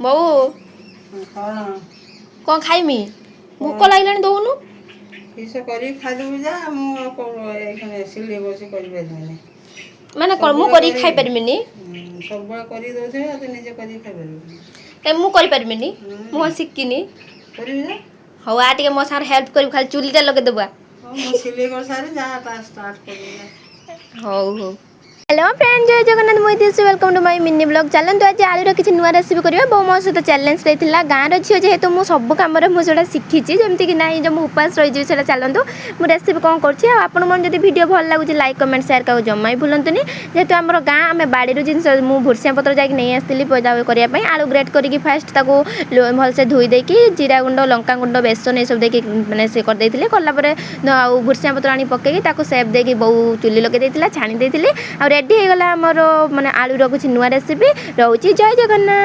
ବୋଉ। କ'ଣ? କ'ଣ ଖାଇମି? ଭୋକ ଲାଗିଲାଣି, ଦଉନୁ। କିସ କରିକି ଖାଇଦେବୁ ଯା। ମୁଁ ଆଉ କ'ଣ ଏଇখানে ସିଲେଇ ବସି କରିପାରିବିନି। ମାନେ କ'ଣ, ମୁଁ କରିକି ଖାଇପାରିବିନି? ସବୁବେଳେ କରିକି ଦଉଥିବେ ଆଉ ତୁ ନିଜେ କରିକି ଖାଇପାରିବୁନି? ଏ, ମୁଁ କରିପାରିବିନି? ମୁଁ କ'ଣ ଶିଖିନି? କରିବୁ ଯା। ହଉ, ଆ ଟିକେ ମୋ ସାଙ୍ଗରେ ହେଲ୍ପ କରିବୁ, ଖାଲି ଚୁଲିଟା ଲଗେଇଦେବୁ ଆ। ହଉ, ମୁଁ ସିଲେଇ କରିସାରି ଯାହା ତା ଷ୍ଟାର୍ଟ କରିବୁ ଯା। ହଉ। ହ୍ୟାଲୋ ଫ୍ରେଣ୍ଡ, ଜୟ ଜଗନ୍ନାଥ। ମୁଇଁ ଦିଶୁ, welcome to my mini vlog। ଚାଲନ୍ତୁ, ଆଜି ଆଳୁର କିଛି ନୂଆ ରେସିପି କରିବା। ବୋଉ ମୋ ସହିତ ଚ୍ୟାଲେଞ୍ଜ ଦେଇଥିଲା। ଗାଁର ଝିଅ ଯେହେତୁ ମୁଁ ସବୁ କାମରେ ମୁଁ ସେଇଟା ଶିଖିଛି, ଯେମିତିକି ନାହିଁ ଯେ ମୁଁ ଉପାସ ରହିଯିବି ସେଇଟା। ଚାଲନ୍ତୁ, ମୁଁ ରେସିପି କ'ଣ କରୁଛି। ଆଉ ଆପଣମାନେ ଯଦି ଭିଡ଼ିଓ ଭଲ ଲାଗୁଛି, ଲାଇକ୍, କମେଣ୍ଟ, ସେୟାର କାହାକୁ ଜମା ବି ଭୁଲନ୍ତୁନି। ଯେହେତୁ ଆମର ଗାଁ, ଆମେ ବାଡ଼ିରୁ ଜିନିଷ, ମୁଁ ଭୁରସିଆ ପତ୍ର ଯାଇକି ନେଇ ଆସିଥିଲି ପୂଜା କରିବା ପାଇଁ। ଆଳୁ ଗ୍ରେଟ୍ କରିକି ଫାଷ୍ଟ ତାକୁ ଭଲସେ ଧୋଇ ଦେଇକି ଜିରା ଗୁଣ୍ଡ, ଲଙ୍କା ଗୁଣ୍ଡ, ବେସନ ଏସବୁ ଦେଇକି ମାନେ ସେ କରିଦେଇଥିଲି। କଲା ପରେ ଆଉ ଭୁରସିଆ ପତ୍ର ଆଣି ପକେଇକି ତାକୁ ସେପ୍ ଦେଇକି ବୋଉ ଚୁଲି ଲଗେଇ ଦେଇଥିଲା, ଛାଣି ଦେଇଥିଲି ଆଉ ରେଡ଼ି ହେଇଗଲା ଆମର ମାନେ ଆଳୁର କିଛି ନୂଆ ରେସିପି। ରହୁଛି, ଜୟ ଜଗନ୍ନାଥ।